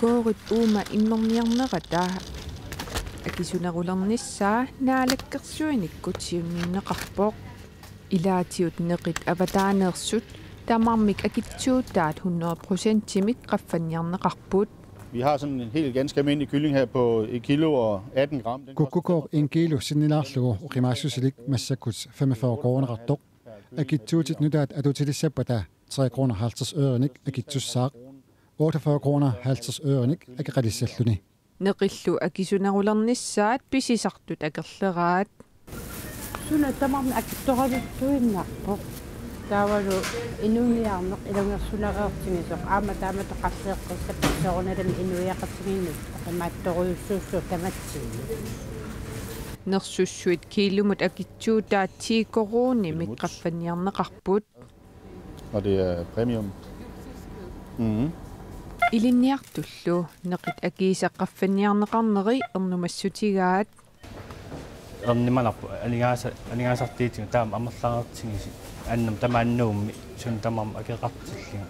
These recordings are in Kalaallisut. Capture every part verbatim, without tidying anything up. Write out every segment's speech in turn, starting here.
Koorit uuma immerniarnerata akisunerulernissaa Naalakkersuinikkut siunniunneqarpoq. Ilaatigut neqit avataaneersut tamarmik akitsuutaat hundrede procentimik qaffanniarneqarput. Vi har sådan en helt ganske almindelig kylling her på et kilo og atten gram. Den koster Kukkukooq en kilo sinnilaarlugu oqimaassusilik massakkut femogfyrre kroneqartoq. Akitsuutit nutaat atuutilissappata tre kroner halvtreds ørenik akitsussaaq. Otteogfyrre kroner halvtreds ørenik akeqalissalluni. Neqillu akisunerulernissaat pisisartut akerleraat. Suna tamarmi akitsoraluttuinnarpoq. Taavalu inuuniarneq ilungersunereertigisoq aamma taamatut qalleqqissappat soorunalimi inuiaqatigiinnut oqimaatsorujussuussaaq tamatsinnut. Nersussuit kiilumut akitsuutaat ti koruunimik qaffanniarneqarput. Og det er premium. Mhm. Ilinniartullu neqit akiisa qaffanniarneqarneri ernumassutigaat. Ernimanarpoq aningaasa-, aningaasartiitigut taama amerlareertigisi annam tamaani Nuummi suna tamarmi akeqartillugu.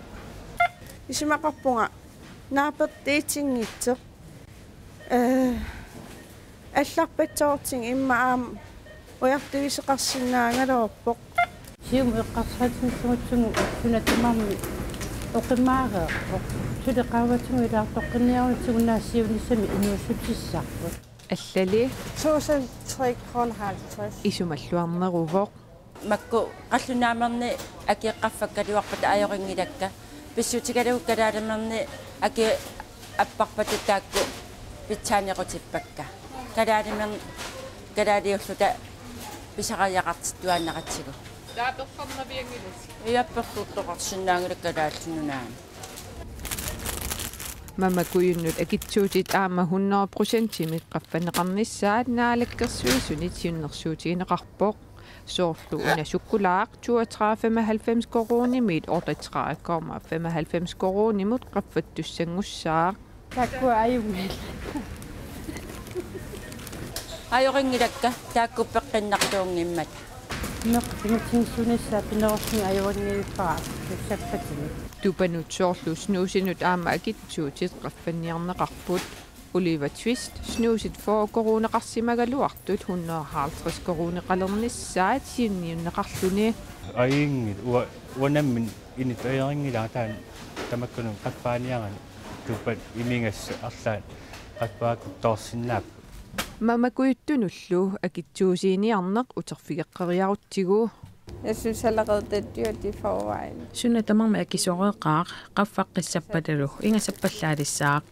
Isumaqarpunga naapertuutinngitsoq. Eh, allarpassuartigut immaqa aamma ujartuisoqarsinnaagaluarpoq. Siumut eqqarsaatigissagutsigu suna tamarmi oqimaareerpoq. Suli qaavatigut ilaartoqqinniarutsigu naak siunissami inuussutissarput. Allali tusind tre kroner halvtreds. Isumalluarneruvoq. Makku qallunaamerni akii qaffakkaluarpata ajorinngilakka. Pissutigalugu kalaalimerni akii apparpata taakku pitsaanequtippakka. Kalaalimerni kalaaliulluta pisariaqartittuaannaratsigu. Taava persornavianngilasi. Ia, persortoqarsinnaanngilakka Kalaallit Nunaanni. Mamakujunnut akitsuutit aamma hundrede procentimik qaffanneqarnissaat Naalakkersuisunit siunnersuutigineqarpoq. Soorlu una sukkulaaq toogtredive femoghalvfems koruunimiit otteogtredive komma femoghalvfems koruunimut qaffattussanngussaaq. Taakku ajunngillat. Ajorinngilakka taakku peqqinnartuunngimmata. Meeqqat imatsinnut sunissaa pinerussunut ajorinngilluinnarpara tussappatini. Tupanut soorlu snuusinut aamma akitsuutit qaffanniarneqarput. Oliver Twist snuusit fyrre koruuneqarsimagaluartut hundrede halvtreds koruuneqalernissaat siunniunneqarluni. Ajunngilaq, ua-, uanga nammineq inuttut ajorinngilanga taanna tamakkununnga qaffaaniarani, tupat imigassat arlaat qaffaakuttoorsinnaapput. Mamakujuttunullu akitsuusiiniarneq uterfigeqqeriarutsigu. Jeg synes allerede, det er dyrt i forvejen. Suna tamarmi akisoreeqaaq, qaffaqqissappatalu ingasappallaalissaaq.